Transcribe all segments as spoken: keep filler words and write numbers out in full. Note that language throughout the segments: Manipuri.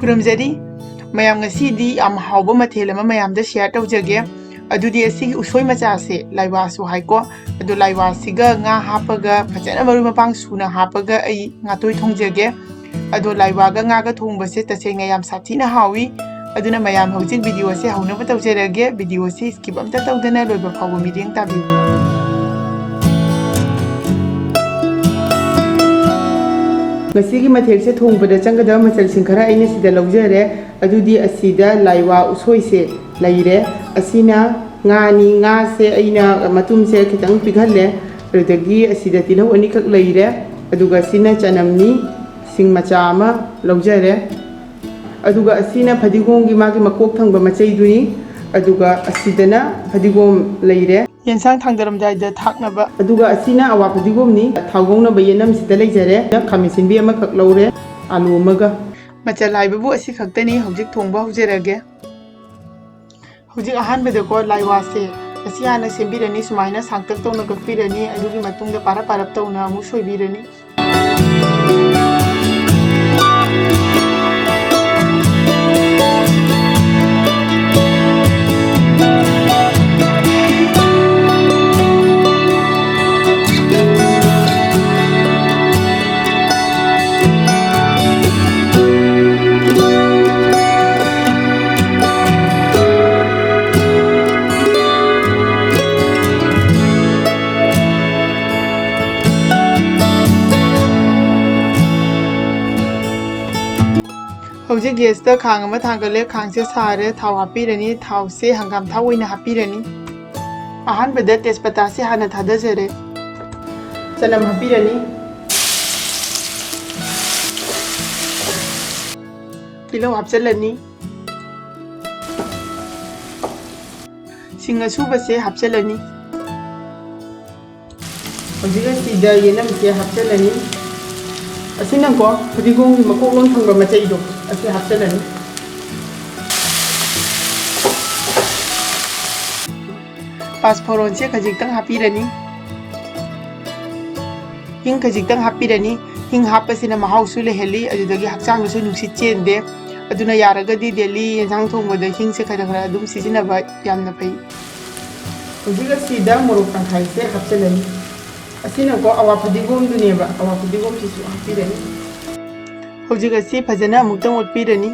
ꯈꯨꯔꯨꯝꯖꯔꯤ꯫ ꯃꯌꯥꯝ, ꯉꯁꯤꯗꯤ ꯌꯥꯝ ꯍꯥꯎꯕ ꯃꯊꯦꯜ ꯑꯃ ꯃꯌꯥꯝꯗ share ꯇꯧꯖꯒꯦ꯫ ꯑꯗꯨꯗꯤ ꯑꯁꯤꯒꯤ ꯎꯁꯣꯏ ꯃꯆꯥꯁꯦ ꯂꯥꯏꯋꯥꯁꯨ ꯍꯥꯏꯀꯣ, ꯑꯗꯣ ꯂꯥꯏꯋꯥꯁꯤꯒ ꯉꯥ ꯍꯥꯞꯄꯒ ꯐꯖꯅ ꯃꯔꯣꯏ ꯃꯄꯥꯡ ꯁꯨꯅ ꯍꯥꯞꯄꯒ ꯑꯩ ꯉꯥꯇꯣꯏ ꯊꯣꯡꯖꯒꯦ꯫ ꯑꯗꯣ ꯂꯥꯏꯋꯥꯒ ꯉꯥꯒ ꯊꯣꯡꯕꯁꯦ ꯇꯁꯦꯡꯅ ꯌꯥꯝ ꯁꯥꯊꯤꯅ ꯍꯥꯎꯏ꯫ ꯑꯗꯨꯅ ꯃꯌꯥꯝ, ꯍꯧꯖꯤꯛ video ꯑꯁꯦ ꯍꯧꯅꯕ ꯇꯧꯖꯔꯒꯦ꯫ Video ꯑꯁꯤ skip ꯑꯝꯇ ꯇꯧꯗꯅ ꯂꯣꯏꯕ ꯐꯥꯎꯕ ꯃꯤꯠꯌꯦꯡ ꯇꯥꯕꯤꯌꯨ꯫ ꯉꯁꯤꯒꯤ ꯃꯊꯦꯜꯁꯦ ꯊꯣꯡꯕꯗ ꯆꯪꯒꯗꯕ ꯃꯆꯜꯁꯤꯡ ꯈꯔ ꯑꯩꯅ ꯁꯤꯗ ꯂꯧꯖꯔꯦ꯫ ꯑꯗꯨꯗꯤ ꯑꯁꯤꯗ ꯂꯥꯏꯋꯥ ꯎꯁꯣꯏꯁꯦ ꯂꯩꯔꯦ꯫ ꯑꯁꯤꯅ ꯉꯥꯅꯤ꯫ ꯉꯥꯁꯦ ꯑꯩꯅ ꯃꯇꯨꯝꯁꯦ ꯈꯤꯇꯪ ꯄꯤꯛꯍꯜꯂꯦ꯫ ꯑꯗꯨꯗꯒꯤ ꯑꯁꯤꯗ ꯇꯤꯜꯍꯧ ꯑꯅꯤꯈꯛ ꯂꯩꯔꯦ꯫ ꯑꯗꯨꯒ ꯁꯤꯅ ꯆꯅꯝꯅꯤ, ꯁꯤꯡ ꯃꯆꯥ ꯑꯃ ꯂꯧꯖꯔꯦ꯫ ꯑꯗꯨꯒ ꯑꯁꯤꯅ ꯐꯗꯤꯒꯣꯝꯒꯤ ꯃꯥꯒꯤ ꯃꯀꯣꯛ ꯊꯪꯕ ꯃꯆꯩꯗꯨꯅꯤ꯫ ꯑꯗꯨꯒ ꯑꯁꯤꯗꯅ ꯐꯗꯤꯒꯣꯝ ꯂꯩꯔꯦ꯫ ꯌꯦꯟꯁꯥꯡ ꯊꯥꯡꯗꯔꯝꯗꯥꯏꯗ ꯊꯥꯛꯅꯕ꯫ ꯑꯗꯨꯒ ꯑꯁꯤꯅ ꯑꯋꯥ ꯐꯗꯤꯒꯣꯝꯅꯤ꯫ ꯊꯥꯎ ꯉꯧꯅꯕ ꯌꯦꯅꯝꯁꯤꯗ ꯂꯩꯖꯔꯦ꯫ ꯈꯥꯃꯦꯟ ꯑꯁꯤꯟꯕꯤ ꯑꯃꯈꯛ ꯂꯧꯔꯦ, ꯑꯂꯨ ꯑꯃꯒ꯫ ꯃꯆꯜ ꯍꯥꯏꯕꯕꯨ ꯑꯁꯤ ꯈꯛꯇꯅꯤ꯫ ꯍꯧꯖꯤꯛ ꯊꯣꯡꯕ ꯍꯧꯖꯔꯒꯦ꯫ ꯍꯧꯖꯤꯛ ꯑꯍꯥꯟꯕꯗꯀꯣ ꯂꯥꯏꯋꯥꯁꯦ ꯑꯁꯤ ꯍꯥꯟꯅ ꯁꯦꯝꯕꯤꯔꯅꯤ꯫ ꯁꯨꯃꯥꯏꯅ ꯁꯥꯡꯇꯛ ꯇꯧꯅ ꯀꯛꯄꯤꯔꯅꯤ꯫ ꯑꯗꯨꯒꯤ ꯃꯇꯨꯡꯗ ꯄꯥꯔꯞ ꯄꯥꯔꯞ ꯇꯧꯅ ꯑꯃꯨꯛ ꯁꯣꯏꯕꯤꯔꯅꯤ꯫ ꯍꯧꯖꯤꯛ gasꯇ ꯈꯥꯡ ꯑꯃ ꯊꯥꯡꯒꯠꯂꯦ꯫ ꯈꯥꯡꯁꯦ ꯁꯥꯔꯦ꯫ ꯊꯥꯎ ꯍꯥꯞꯄꯤꯔꯅꯤ꯫ ꯊꯥꯎꯁꯦ ꯍꯪꯒꯥꯝ ꯊꯥꯎ ꯑꯣꯏꯅ ꯍꯥꯞꯄꯤꯔꯅꯤ꯫ ꯑꯍꯥꯟꯕꯗ ꯇꯦꯖꯄꯇꯥꯁꯦ ꯍꯥꯟꯅ ꯊꯥꯗꯖꯔꯦ꯫ ꯆꯅꯝ ꯍꯥꯞꯄꯤꯔꯅꯤ꯫ ꯇꯤꯜꯍꯧ ꯍꯥꯞꯆꯤꯜꯂꯅꯤ꯫ ꯁꯤꯡ ꯑꯁꯨꯕꯁꯦ ꯍꯥꯞꯆꯤꯜꯂꯅꯤ꯫ ꯍꯧꯖꯤꯛ ꯑꯁꯤꯗ ꯌꯦꯅꯝꯁꯦ ꯍꯥꯞꯆꯤꯜꯂꯅꯤ꯫ ꯑꯁꯤꯅꯀꯣ ꯐꯗꯤꯒꯣꯝꯒꯤ ꯃꯀꯣꯛ ꯂꯣꯟ ꯊꯪꯕ ꯃꯆꯩꯗꯣ ꯑꯁꯤ ꯍꯥꯞꯆꯤꯜꯂꯅꯤ꯫ ꯄꯥꯁꯐꯣꯔꯣꯟꯁꯦ ꯈꯖꯤꯛꯇꯪ ꯍꯥꯞꯄꯤꯔꯅꯤ꯫ ꯍꯤꯡ ꯈꯖꯤꯛꯇꯪ ꯍꯥꯞꯄꯤꯔꯅꯤ꯫ ꯍꯤꯡ ꯍꯥꯞꯄꯁꯤꯅ ꯃꯍꯥꯎꯁꯨ ꯂꯩꯍꯜꯂꯤ, ꯑꯗꯨꯗꯒꯤ ꯍꯛꯆꯥꯡꯗꯁꯨ ꯅꯨꯡꯁꯤꯠ ꯆꯦꯟꯗꯦ꯫ ꯑꯗꯨꯅ ꯌꯥꯔꯒꯗꯤ daily ꯌꯦꯟꯁꯥꯡ ꯊꯣꯡꯕꯗ ꯍꯤꯡꯁꯦ ꯈꯔ ꯈꯔ ꯑꯗꯨꯝ ꯁꯤꯖꯤꯟꯅꯕ ꯌꯥꯝꯅ ꯐꯩ꯫ ꯍꯧꯖꯤꯛ ꯑꯁꯤꯗ ꯃꯣꯔꯣꯛ ꯇꯪꯈꯥꯏꯁꯦ ꯍꯥꯞꯆꯤꯜꯂꯅꯤ꯫ ꯑꯁꯤꯅꯀꯣ ꯑꯋꯥ ꯐꯗꯤꯒꯣꯝꯗꯨꯅꯦꯕ, ꯑꯋꯥ ꯐꯗꯤꯒꯣꯝꯁꯤꯁꯨ ꯍꯥꯞꯄꯤꯔꯅꯤ꯫ ꯍꯧꯖꯤꯛ ꯑꯁꯤ ꯐꯖꯅ ꯑꯃꯨꯛꯇꯪ ꯑꯣꯠꯄꯤꯔꯅꯤ꯫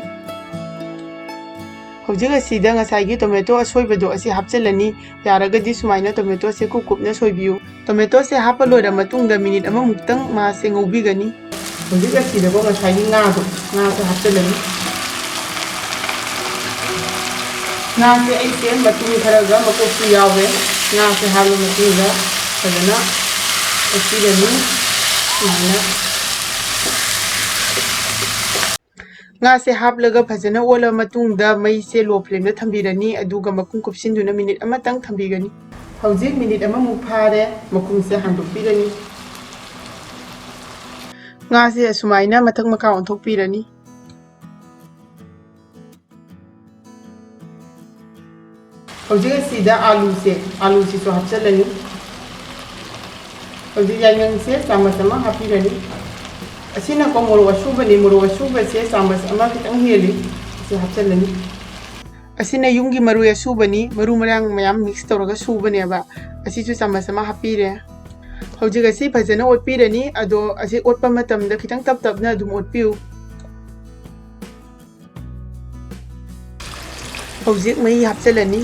ꯍꯧꯖꯤꯛ ꯑꯁꯤꯗ ꯉꯁꯥꯏꯒꯤ tomato ꯑꯁꯣꯏꯕꯗꯣ ꯑꯁꯤ ꯍꯥꯞꯆꯤꯜꯂꯅꯤ꯫ ꯌꯥꯔꯒꯗꯤ ꯁꯨꯃꯥꯏꯅ tomatoꯁꯦ ꯀꯨꯞ ꯀꯨꯞꯅ ꯁꯣꯏꯕꯤꯌꯨ꯫ Tomatoꯁꯦ ꯍꯥꯞꯄ ꯂꯣꯏꯔ ꯃꯇꯨꯡꯗ minute ꯑꯃꯃꯨꯛꯇꯪ ꯃꯥꯁꯦ ꯉꯧꯕꯤꯒꯅꯤ꯫ ꯍꯧꯖꯤꯛ ꯑꯁꯤꯗꯀꯣ ꯉꯁꯥꯏꯒꯤ ꯉꯥꯗꯣ, ꯉꯥꯁꯦ ꯍꯥꯞꯆꯤꯜꯂꯅꯤ꯫ ꯉꯥꯁꯦ ꯑꯩꯁꯦ ꯃꯇꯨꯝ ꯈꯔꯒ ꯃꯀꯣꯛꯁꯨ ꯌꯥꯎꯔꯦ꯫ ꯉꯥꯁꯦ ꯍꯥꯞꯂ ꯃꯇꯨꯡꯗ ꯐꯖꯅ ꯑꯣꯠꯄꯤꯔꯅꯤ꯫ ꯁꯨꯃꯥꯏꯅ ꯉꯥꯁꯦ ꯍꯥꯞꯂꯒ ꯐꯖꯅ ꯑꯣꯠꯂ ꯃꯇꯨꯡꯗ ꯃꯩꯁꯦ low flameꯗ ꯊꯝꯕꯤꯔꯅꯤ꯫ ꯑꯗꯨꯒ ꯃꯈꯨꯝ ꯀꯨꯞꯁꯤꯟꯗꯨꯅ minute ꯑꯃꯇꯪ ꯊꯝꯕꯤꯒꯅꯤ꯫ ꯍꯧꯖꯤꯛ minute ꯑꯃꯃꯨꯛ ꯐꯥꯔꯦ꯫ ꯃꯈꯨꯝꯁꯦ ꯍꯥꯡꯗꯣꯛꯄꯤꯔꯅꯤ꯫ ꯉꯥꯁꯦ ꯑꯁꯨꯃꯥꯏꯅ ꯃꯊꯛ ꯃꯈꯥ ꯑꯣꯟꯊꯣꯛꯄꯤꯔꯅꯤ꯫ ꯍꯧꯖꯤꯛ ꯑꯁꯤꯗ ꯑꯥꯂꯨꯁꯦ, ꯑꯥꯂꯨꯁꯤꯁꯨ ꯍꯥꯞꯆꯤꯜꯂꯅꯤ꯫ ꯍꯧꯖꯤꯛ ꯌꯥꯏꯉꯪꯁꯦ ꯆꯥꯃꯁ ꯑꯃ ꯍꯥꯞꯄꯤꯔꯅꯤ꯫ ꯑꯁꯤꯅꯀꯣ ꯃꯣꯔꯣꯛ ꯑꯁꯨꯕꯅꯤ, ꯃꯣꯔꯣꯛ ꯑꯁꯨꯕꯁꯦ ꯆꯥꯃꯁ ꯑꯃ ꯈꯤꯇꯪ ꯍꯦꯜꯂꯤ, ꯑꯁꯤ ꯍꯥꯞꯆꯤꯜꯂꯅꯤ꯫ ꯑꯁꯤꯅ ꯌꯨꯝꯒꯤ ꯃꯔꯣꯏ ꯑꯁꯨꯕꯅꯤ, ꯃꯔꯨ ꯃꯔꯥꯡ ꯃꯌꯥꯝ mix ꯇꯧꯔꯒ ꯁꯨꯕꯅꯦꯕ꯫ ꯑꯁꯤꯁꯨ ꯆꯥꯃꯁ ꯑꯃ ꯍꯥꯞꯄꯤꯔꯦ꯫ ꯍꯧꯖꯤꯛ ꯑꯁꯤ ꯐꯖꯅ ꯑꯣꯠꯄꯤꯔꯅꯤ, ꯑꯗꯣ ꯑꯁꯤ ꯑꯣꯠꯄ ꯃꯇꯝꯗ ꯈꯤꯇꯪ ꯇꯞ ꯇꯞꯅ ꯑꯗꯨꯝ ꯑꯣꯠꯄꯤꯌꯨ꯫ ꯍꯧꯖꯤꯛ ꯃꯍꯤ ꯍꯥꯞꯆꯤꯜꯂꯅꯤ꯫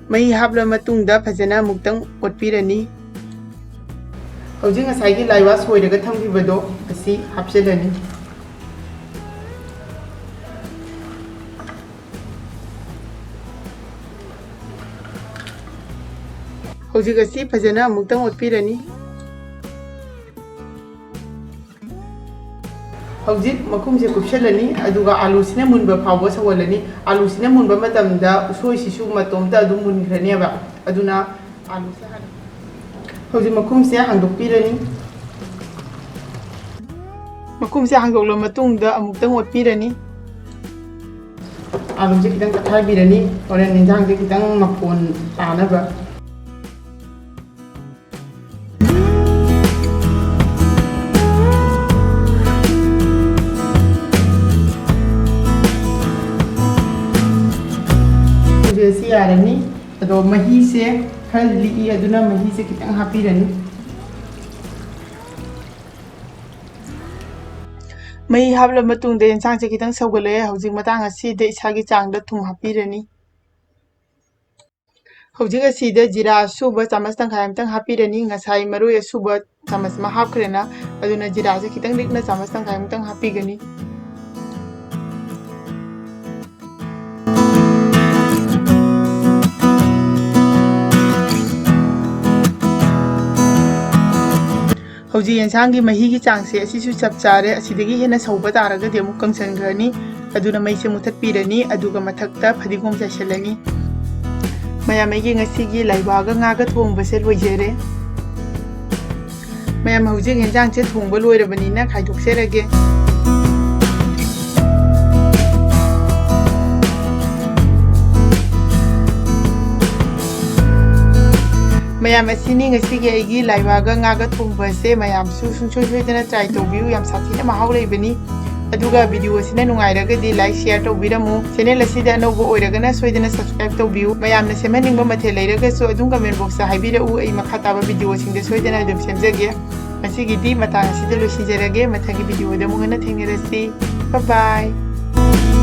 ꯃꯍꯤ ꯍꯥꯞꯂ ꯃꯇꯨꯡꯗ ꯐꯖꯅ ꯑꯃꯨꯛꯇꯪ ꯑꯣꯠꯄꯤꯔꯅꯤ꯫ ꯍꯧꯖꯤꯛ ꯉꯁꯥꯏꯒꯤ ꯂꯥꯏꯋꯥ ꯁꯣꯏꯔꯒ ꯊꯝꯈꯤꯕꯗꯣ ꯑꯁꯤ ꯍꯥꯞꯆꯤꯜꯂꯅꯤ꯫ ꯍꯧꯖꯤꯛ ꯑꯁꯤ ꯐꯖꯅ ꯑꯃꯨꯛꯇꯪ ꯑꯣꯠꯄꯤꯔꯅꯤ꯫ ꯍꯧꯖꯤꯛ ꯃꯈꯨꯝꯁꯦ ꯀꯨꯞꯁꯜꯂꯅꯤ, ꯑꯗꯨꯒ ꯑꯥꯂꯨꯁꯤꯅ ꯃꯨꯟꯕ ꯐꯥꯎꯕ ꯁꯧꯍꯜꯂꯅꯤ꯫ ꯑꯥꯂꯨꯁꯤꯅ ꯃꯨꯟꯕ ꯃꯇꯝꯗ ꯎꯁꯣꯏꯁꯤꯁꯨ ꯃꯇꯣꯝꯇ ꯑꯗꯨꯝ ꯃꯨꯟꯈ꯭ꯔꯅꯦꯕ꯫ ꯑꯗꯨꯅ ꯑꯥꯂꯨꯁꯦ ꯍꯥꯟꯅ, ꯍꯧꯖꯤꯛ ꯃꯈꯨꯝꯁꯦ ꯍꯥꯡꯗꯣꯛꯄꯤꯔꯅꯤ꯫ ꯃꯈꯨꯝꯁꯦ ꯍꯥꯡꯗꯣꯛꯂ ꯃꯇꯨꯡꯗ ꯑꯃꯨꯛꯇꯪ ꯑꯣꯠꯄꯤꯔꯅꯤ꯫ ꯑꯥꯂꯨꯁꯦ ꯈꯤꯇꯪ ꯇꯛꯈꯥꯏꯕꯤꯔꯅꯤ, ꯍꯣꯔꯦꯟ ꯏꯟꯖꯥꯡꯁꯦ ꯈꯤꯇꯪ ꯃꯐꯣꯟ ꯇꯥꯅꯕ꯫ ꯌꯥꯔꯅꯤ꯫ ꯑꯗꯣ ꯃꯍꯤꯁꯦ ꯈꯔ ꯂꯤꯛꯏ, ꯑꯗꯨꯅ ꯃꯍꯤꯁꯦ ꯈꯤꯇꯪ ꯍꯥꯞꯄꯤꯔꯅꯤ꯫ ꯃꯍꯤ ꯍꯥꯞꯂꯕ ꯃꯇꯨꯡꯗ ꯌꯦꯟꯁꯥꯡꯁꯦ ꯈꯤꯇꯪ ꯁꯧꯒꯠꯂꯛꯑꯦ꯫ ꯍꯧꯖꯤꯛ ꯃꯇꯥꯡ ꯑꯁꯤꯗ ꯏꯁꯥꯒꯤ ꯆꯥꯡꯗ ꯊꯨꯝ ꯍꯥꯞꯄꯤꯔꯅꯤ꯫ ꯍꯧꯖꯤꯛ ꯑꯁꯤꯗ ꯖꯤꯔꯥ ꯑꯁꯨꯕ ꯆꯥꯃꯁ ꯇꯪꯈꯥꯏ ꯑꯃꯇꯪ ꯍꯥꯞꯄꯤꯔꯅꯤ꯫ ꯉꯁꯥꯏ ꯃꯔꯣꯏ ꯑꯁꯨꯕ ꯆꯥꯃꯁ ꯑꯃ ꯍꯥꯞꯈ꯭ꯔꯦꯅ, ꯑꯗꯨꯅ ꯖꯤꯔꯥꯁꯦ ꯈꯤꯇꯪ ꯂꯤꯛꯅ ꯆꯥꯃꯁ ꯇꯪꯈꯥꯏ ꯑꯃꯇꯪ ꯍꯥꯞꯄꯤꯒꯅꯤ꯫ ꯍꯧꯖꯤꯛ ꯌꯦꯟꯁꯥꯡꯒꯤ ꯃꯍꯤꯒꯤ ꯆꯥꯡꯁꯦ ꯑꯁꯤꯁꯨ ꯆꯞ ꯆꯥꯔꯦ꯫ ꯑꯁꯤꯗꯒꯤ ꯍꯦꯟꯅ ꯁꯧꯕ ꯇꯥꯔꯒꯗꯤ ꯑꯃꯨꯛ ꯀꯪꯁꯟꯈ꯭ꯔꯅꯤ꯫ ꯑꯗꯨꯅ ꯃꯩꯁꯦ ꯃꯨꯊꯠꯄꯤꯔꯅꯤ, ꯑꯗꯨꯒ ꯃꯊꯛꯇ ꯐꯗꯤꯒꯣꯝ ꯆꯥꯏꯁꯤꯜꯂꯅꯤ꯫ ꯃꯌꯥꯝ, ꯑꯩꯒꯤ ꯉꯁꯤꯒꯤ ꯂꯥꯏꯋꯥꯒ ꯉꯥꯒ ꯊꯣꯡꯕꯁꯦ ꯂꯣꯏꯖꯔꯦ꯫ ꯃꯌꯥꯝ, ꯍꯧꯖꯤꯛ ꯌꯦꯟꯁꯥꯡꯁꯦ ꯊꯣꯡꯕ ꯂꯣꯏꯔꯕꯅꯤꯅ ꯈꯥꯏꯗꯣꯛꯆꯔꯒꯦ꯫ ꯃꯌꯥꯝ, ꯑꯁꯤꯅꯤ ꯉꯁꯤꯒꯤ ꯑꯩꯒꯤ ꯂꯥꯏꯋꯥꯒ ꯉꯥꯒ ꯊꯣꯡꯕꯁꯦ꯫ ꯃꯌꯥꯝꯁꯨ ꯁꯨꯡꯁꯣꯏ ꯁꯣꯏꯗꯅ try ꯇꯧꯕꯤꯌꯨ, ꯌꯥꯝ ꯁꯥꯊꯤꯅ ꯃꯍꯥꯎ ꯂꯩꯕꯅꯤ꯫ ꯑꯗꯨꯒ video ꯑꯁꯤꯅ ꯅꯨꯡꯉꯥꯏꯔꯒꯗꯤ like, share ꯇꯧꯕꯤꯔꯝꯃꯨ꯫ Channel ꯑꯁꯤꯗ ꯑꯅꯧꯕ ꯑꯣꯏꯔꯒꯅ ꯁꯣꯏꯗꯅ subscribe ꯇꯧꯕꯤꯌꯨ꯫ ꯃꯌꯥꯝꯅ ꯁꯦꯝꯍꯟꯅꯤꯡꯕ ꯃꯊꯦꯜ ꯂꯩꯔꯒꯁꯨ ꯑꯗꯨꯝ comment box ꯇ ꯍꯥꯏꯕꯤꯔꯛꯎ, ꯑꯩ ꯃꯈꯥ ꯇꯥꯕ video ꯁꯤꯡꯗ ꯁꯣꯏꯗꯅ ꯑꯗꯨꯝ ꯁꯦꯝꯖꯒꯦ꯫ ꯉꯁꯤꯒꯤꯗꯤ ꯃꯇꯥꯡ ꯑꯁꯤꯗ ꯂꯣꯏꯁꯤꯟꯖꯔꯒꯦ꯫ ꯃꯊꯪꯒꯤ video ꯗ ꯑꯃꯨꯛ ꯍꯟꯅ ꯊꯦꯡꯅꯔꯁꯤ꯫ Bye bye꯫